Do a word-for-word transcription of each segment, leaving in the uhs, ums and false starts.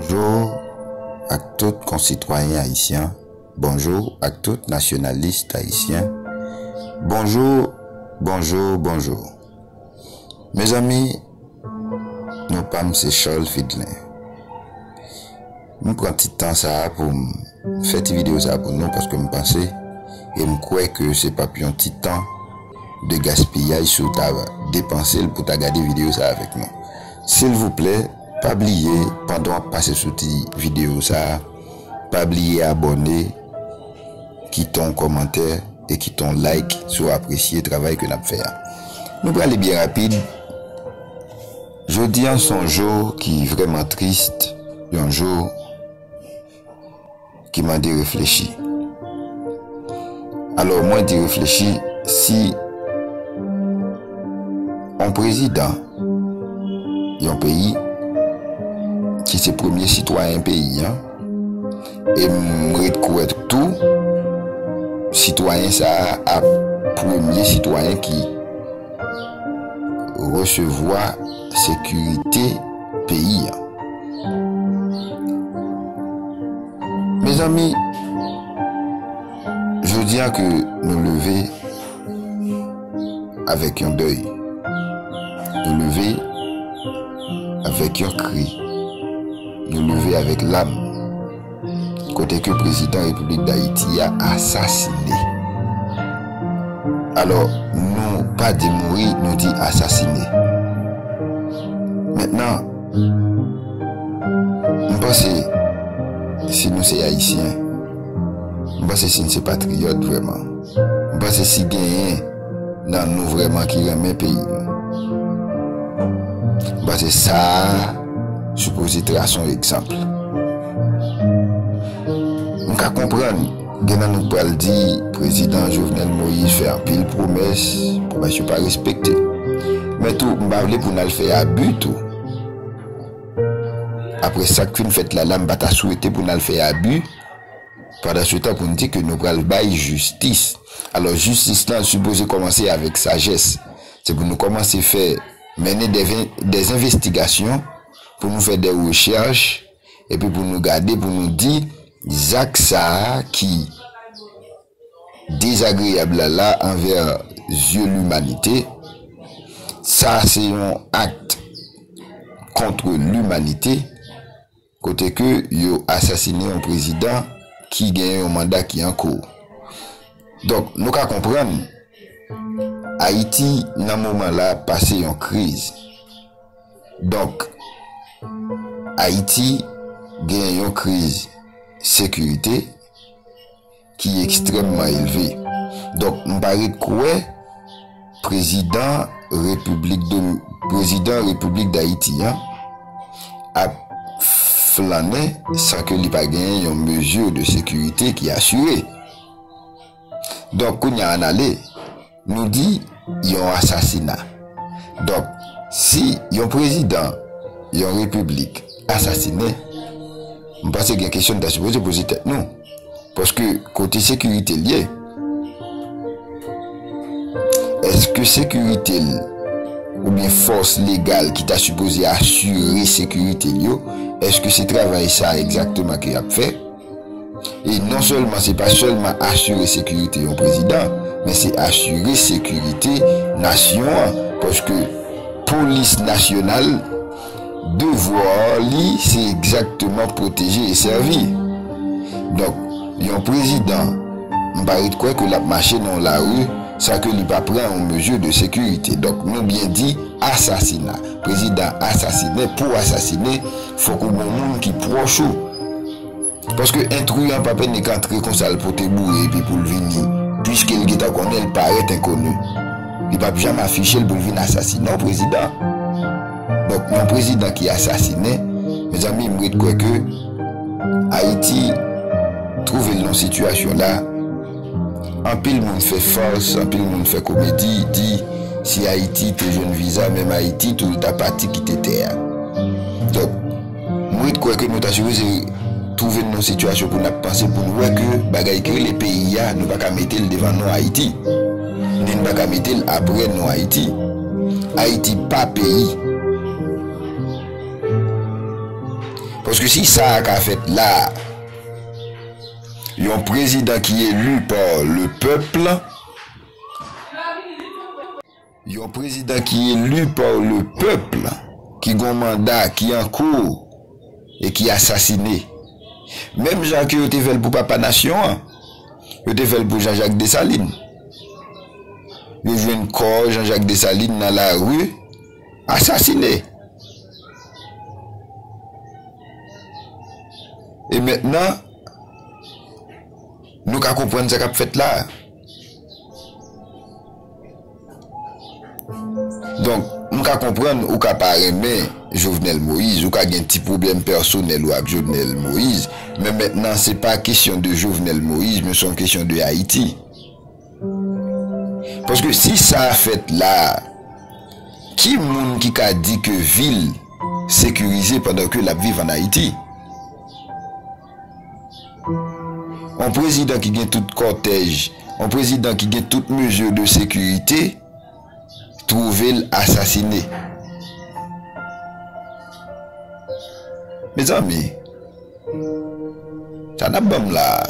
Bonjou ak tout konsitwayen ayisyen, bonjou ak tout nasyonalis ayisyen. Bonjou, bonjou, bonjou. Mezanmi, non pa m se Charles Fidlin. M pran ti tan sa a pou m fè ti videyo sa a pou nou, paske m panse e m kwè ke se p ap yon ti tan de gaspiyaj si w ta depanse l pou ta gade videyo sa a avèk nou. Silvouplè, pa bliye, pandan w ap pase sou ti videyo sa a, pa bliye abòne, kite yon kòmantè e kite yon like si w apresye travay ke n ap fè a. Nou prale byen rapid. Jodi a se yon jou ki vrèman tris, yon jou ki mande reflechi. Alò, mwen di reflechi, si yon prezidan yon peyi ki se premye sitwayen peyi an, e m ret kwè tou, sitwayen sa a ap premye sitwayen ki resevwa sekirite peyi an. Mezanmi, jodi a ke nou leve avèk yon dèy, nou leve avèk yon kri, nou leve avèk lam, kote ke prezidan Repiblik Dayiti a asasine. Alò, nou pa di mouri, nou di asasine. Mentnan, m panse, si nou se Ayisyen, m panse si n se patriyòt vrèman, m panse si genyen nan nou vrèman ki renmen peyi nou, m panse sa a sipoze trase yon egzanp. M ka konprann, gen nan nou k pral di, prezidan Jovenel Moïse fè anpil pwomès, pwomès yo pa respekte. Men tou, m pa vle pou n al fè abi tou. Apre sa k fin fèt la, la, m pa ta swete pou n al fè abi, pandan se tan pou n di ke nou pral bay jistis. Alò, jistis lan sipoze kòmanse avèk sajès. Se pou nou kòmanse fè, mennen de, de envestigasyon, pou nou fè de rechèch, epi pou nou gade, pou nou di, zak sa a ki dezagreyab la, la, anvè zye limanite, sa se yon akt kont limanite, kote ke yo asasine yon prezidan ki gen yon manda ki an kou. Donk, nou ka konprann, Ayiti, nan moman la, pase yon kriz. Donk, Ayiti gen yon kriz sekirite ki ekstrèmman elve. Donk, m pa ret kwè prezidan Repiblik de, prezidan Repiblik Dayiti an ap flannen san ke li pa genyen yon mezi de sekirite ki asire. Donk, kounye a, ann ale, nou di yon asasina. Donk, si yon prezidan yon repiblik asasinen, m panse gen kesyon n ta sipoze poze tèt nou. Paske kote sekirite l ye? Èske sekirite l oubyen fòs legal ki ta sipoze asire sekirite l yo, èske se travay sa a egzakteman ke y ap fè? E non sèlman, se pa sèlman asire sekirite yon prezidan, men se asire sekirite nasyon an, paske polis nasyonal, devwa li, se egzakteman pwoteje e sèvi. Donk, yon prezidan, m pa ret kwè ke l ap mache nan yon lari san ke li pa pran yon mezi de sekirite. Donk, nou byen di asasina. Prezidan asasinen, pou asasinen, fòk ou gen yon moun ki pwòch ou. Paske entri an pa pèn li ka antre konsa, l pote boure epi pou l vini, piske l gentan konnen l parèt enkoni. Li p ap janm afiche l pou l vin asasinen yon prezidan. Donk, yon prezidan ki asasinen, mezanmi, m ret kwè ke Ayiti twouve l nan sitiyasyon la. Anpil moun fè fas, anpil moun fè komedi, di si Ayiti te jwenn viza, menm Ayiti tou, li ta pati kite tè a. Donk, m ret kwè ke nou ta sipoze twouve n nan sitiyasyon pou n ap panse, pou n wè ke bagay ki rele peyi a, nou pa ka mete l devan non Ayiti, ni n pa ka mete l apre non Ayiti. Ayiti pa peyi. Paske si sa a ka fèt la, yon prezidan ki eli pa le pèp, yon prezidan ki eli pa le pèp, ki gon manda, ki an kou e ki asasine. Menm jan ke yo te fè l pou papa nasyon an, yo te fè l pou Jean-Jacques Dessalines. Yo jwenn kò Jean-Jacques Dessalines nan lari, asasine. E mentnan, nou ka konprann sa k ap fèt la. Donk, m ka konprann ou ka pa renmen Jovenel Moïse, ou ka gen ti pwoblèm pèsonèl ou ak Jovenel Moïse, men mentnan, se pa kesyon de Jovenel Moïse, men se yon kesyon de Ayiti. Paske si sa a fèt la, ki moun ki ka di ke vi l sekirize pandan ke l ap viv ann Ayiti? Yon prezidan ki gen tout kòtèj, yon prezidan ki gen tout mezi de sekirite, twouve l asasine. Mezanmi, sa n ap ban m la a?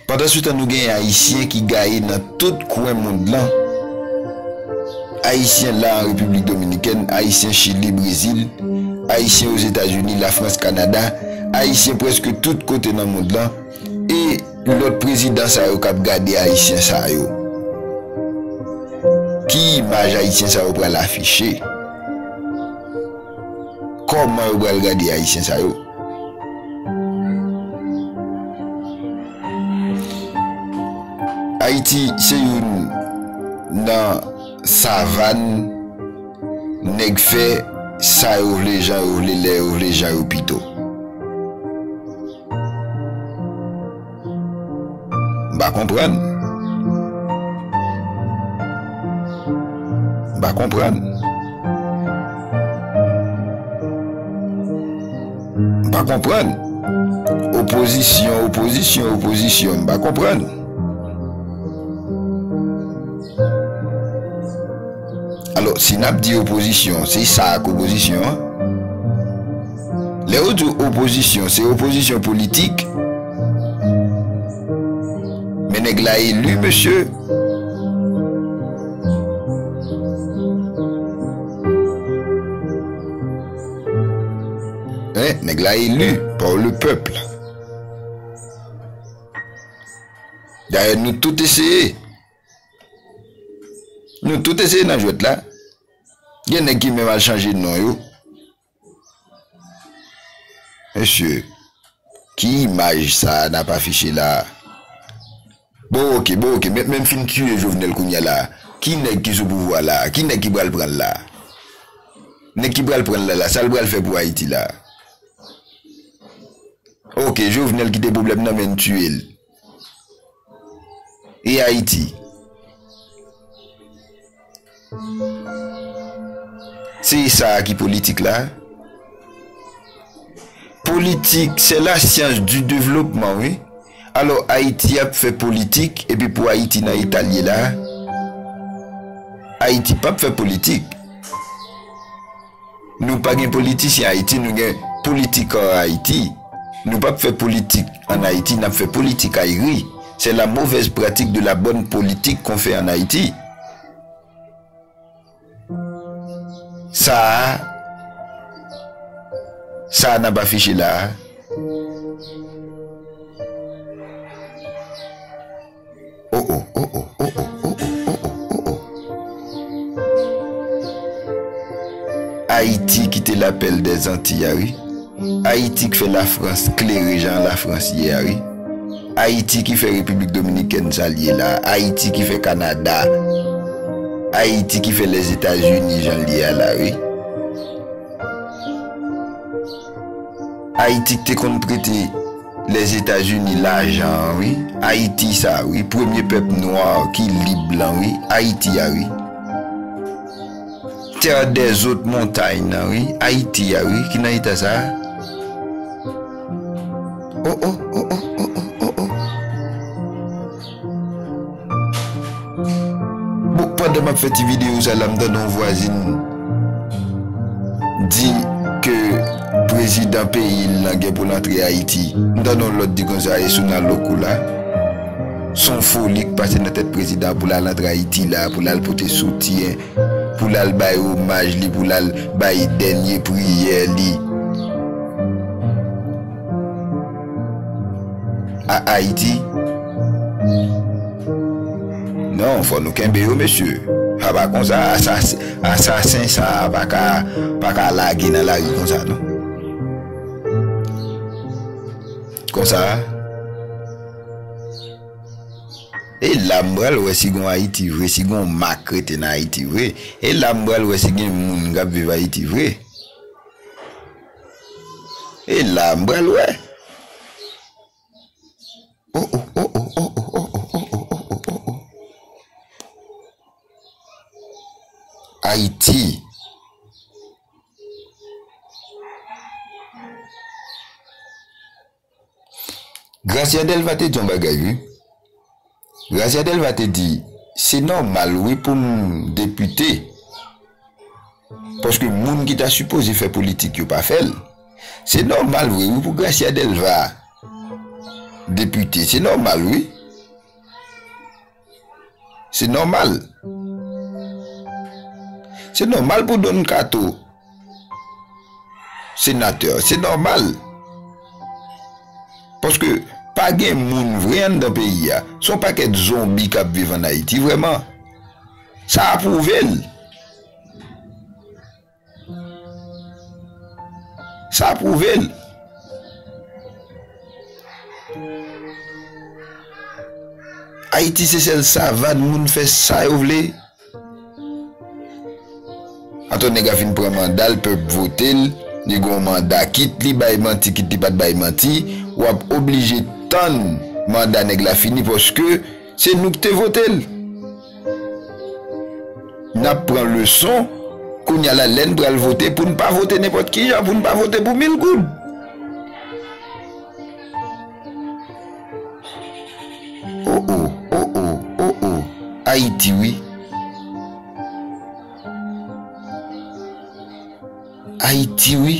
Pandansetan, nou gen Ayisyen ki gaye nan tout kwen mond lan. Ayisyen la an Repiblik Dominikèn, Ayisyen Chili, Brezil, Ayisyen Ozetazini, Lafrans, Kanada, Ayisyen prèske tout kote nan mond lan, e lòt prezidan sa yo k ap gade Ayisyen sa yo. Ki imaj Ayisyen sa yo pral afiche? Kòman yo pral gade Ayisyen sa yo? Ayiti se youn nan savann nèg fè sa yo vle, jan yo vle, lè yo vle, jan yo pito. M pa konprann. M pa konprann. M pa konprann. Opozisyon, opozisyon, opozisyon, m pa konprann. Alò, si n ap di opozisyon, se sa k opozisyon an. Lè yo di opozisyon, se opozisyon politik. Men nèg la eli, mesye. Hein, nèg la eli pa le pèp. Dayè, nou tout eseye. Nou tout eseye nan jwèt la. Gen nèg ki menm al chanje non yo. Mesye, ki imaj sa a n ap afiche la a? Bon, oke, bon, oke, men, men m fin tiye Jovenel kounye a la a. Ki nèg ki sou pouvwa la a? Ki nèg ki pral pran l la a? Nèg ki pral pran l la la, sa l pral fè pou Ayiti la a? Oke, Jovenel kite pwoblèm nan, men n tiye l. E Ayiti? Se sa a ki politik la? Politik, c'est la science du développement, wi. Alò, Ayiti ap fè politik, epi pou Ayiti nan eta l ye la, Ayiti p ap fè politik. Nou pa gen politisyen Ayiti, nou gen politik an Ayiti. Nou p ap fè politik ann Ayiti, n ap fè politikayri. C'est la mauvaise pratique de la bonne politique qu'on fait en Haïti. Sa a, sa a n ap afiche la a. Oh, oh, oh, oh, oh, oh, oh, oh, oh, oh, oh, oh. Ayiti ki te lapèl dèzantiy a, wi. Ayiti ki fè Lafrans klere jan Lafrans ye a, wi. Ayiti ki fè Repiblik Dominikèn sa l ye la. Ayiti ki fè Kanada. Ayiti ki fè Lèzetazini jan l ye a la, wi. Ayiti ki te konn prete Lèzetazini lajan an, wi. Ayiti sa, wi. Premye pèp nwa ki lib lan, wi. Ayiti a, wi. Terre des hautes montagnes nan, wi. Ayiti a, wi. Ki nan eta sa a? Oh, oh, oh, oh, oh, oh, oh, oh. Bon, pandan m ap fè ti videyo sa la, m tande yon vwazin di ke Prezidan peyi l lan gen pou l antre Ayiti. M tande yon lòt di konsa, e sou nan loko la. Se yon foli k pase nan tèt prezidan pou l al antre Ayiti la, pou l al pote soutyen, pou l al bay omaj li, pou l al bay dènye priyè li a Ayiti. Non, fò nou kenbe yo, mesye. Sa pa konsa, asas-, asasen sa a pa ka, pa ka lage nan lari konsa, non. Konsa, e la m pral wè si gon Ayiti vre, si gon mak rete nan Ayiti vre. E la m pral wè si gen moun k ap viv Ayiti vre. E la m pral wè. Oh, oh, oh, oh, oh, oh, oh, oh, oh, oh, oh, oh. Ayiti. Gracia Delva te di yon bagay, wi. Gracia Delva te di, se nòmal, wi, pou m depite. Paske moun ki ta sipoze fè politik yo pa fè l. Se nòmal vre, wi, pou Gracia Delva depite. Se nòmal, wi. Se nòmal. Se nòmal pou Don Kato senatè. Se nòmal. Paske pa gen moun vre anndan peyi a. Se yon pakèt zonbi k ap viv ann Ayiti, vrèman. Sa a pwouve l. Sa pwouve l. Ayiti se sèl savann, moun fè sa yo vle. Atò nèg la fin pran manda l, pèp vote l, li gen yon manda, kit li bay manti, kit li pa t bay manti, w ap oblije tann manda nèg la fini paske se nou ki te vote l. N ap pran leson kounye a la lè n pral vote, pou n pa vote nenpòt ki jan, pou n pa vote pou mil goud. Oh, oh, oh, oh, oh, oh. Ayiti, wi. Ayiti, wi.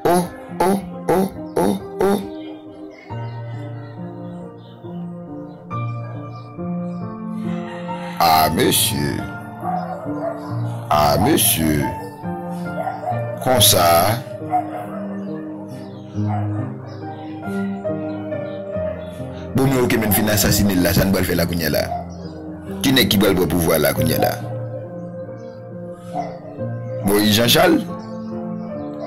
Oh, oh, oh, oh, oh. Ah, mesye. Ah, mesye. Konsa. Bon, men oke, men fin asasine l la, sa n pral fè la kounye a la? Ki nèg ki pral pran pouvwa la kounye a la? Moyiz Jan Chal?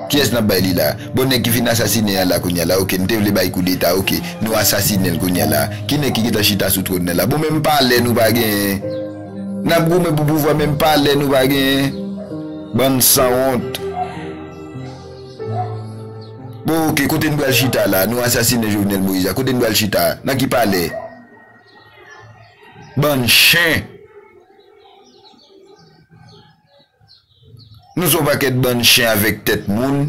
Kiyès n ap bay li la? Bon, nèg ki fin asasinen an la kounye a la, oke, n te vle bay koudeta, oke, nou asasinen l kounye a la. Ki nèg ki gentan chita sou twòn nan la? Bon, menm palè nou pa genyen. N ap goumen pou pouvwa, menm palè nou pa genyen. Bann sanwont. Bon, oke, kote n pral chita la? Nou asasinen Jovenel Moïse la. Kote n pral chita? Nan ki palè? Bann chen. Nou se yon pakèt bann chen avèk tèt moun.